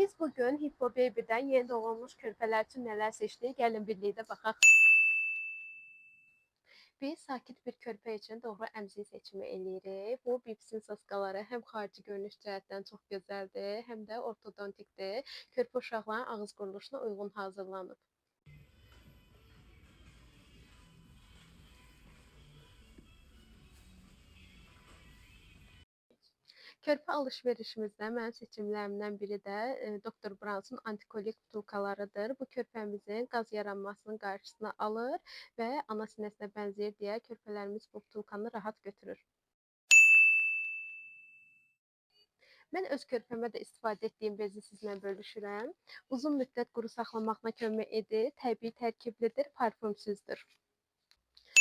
Biz bugün Hippo Baby'dən yeni doğulmuş körpələr üçün nələr seçdik? Gəlin birlikdə baxaq. Biz sakit bir körpə üçün doğru əmzik seçimi eləyirik. Bu Bibs'in soskaları həm xarici görünüş cəhətdən çox gözəldir, həm də ortodontikdir. Körpə uşaqların ağız quruluşuna uyğun hazırlanıb. Körpə alış-verişimizdə mənim seçimlərimdən biri də Dr. Brandt'ın antikolik butulkalarıdır. Bu körpəmizin qaz yaranmasının qarşısını alır və ana sinəsinə bənzəyir deyə körpələrimiz bu butulkanı rahat götürür. Mən öz körpəmə də istifadə etdiyim bezi sizinlə bölüşürəm. Uzun müddət quru saxlamağına kömək edir, təbii tərkiblidir, parfümsüzdür.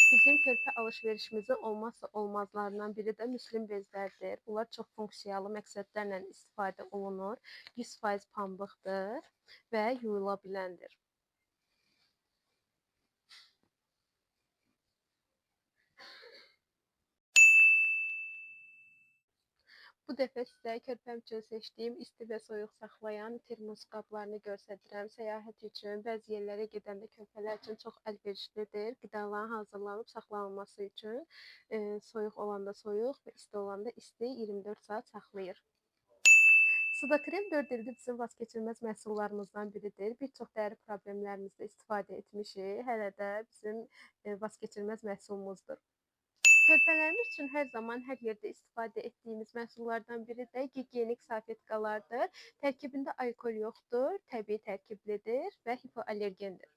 Bizim körpə alış-verişimizin olmazsa olmazlarından biri də müslim bezlərdir. Bunlar çox funksiyalı məqsədlərlə istifadə olunur. 100% pambıqdır və yuyula biləndir. Bu dəfə sizə körpəm üçün seçdiyim isti və soyuq saxlayan termos qablarını göstərirəm. Səyahət üçün, bəzi yerlərə gedəndə körpələr üçün çox əlverişlidir. Qidaların hazırlanıb saxlanılması üçün soyuq olanda soyuq və isti olanda isti 24 saat saxlayır. Sudocrem 4 ildir bizim vazkeçilməz məhsullarımızdan biridir. Bir çox dəri problemlərimizdə istifadə etmişik. Hələ də bizim vazkeçilməz məhsulumuzdur. Körpələrimiz üçün hər zaman hər yerdə istifadə etdiyimiz məhsullardan biri də gigiyenik salfetkalardır. Tərkibində alkol yoxdur, təbii tərkiblidir və hipoallergendir.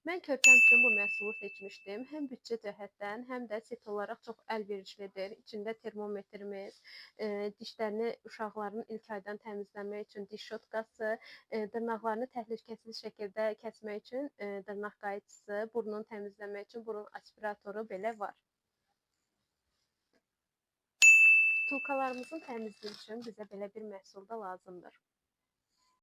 Mən körpəm üçün bu məhsulu seçmişdim. Həm büdcə cəhətdən, həm də set olaraq çox əlverişlidir. İçində termometrimiz, dişlərini uşaqların ilk aydan təmizləmək üçün diş şotkası, dırnaqlarını təhlükəsiz şəkildə kəsmək üçün dırnaq qayçısı, burnunu təmizləmək üçün burun aspiratoru belə var. Tulkalarımızın təmizliyi üçün bizə belə bir məhsul da lazımdır.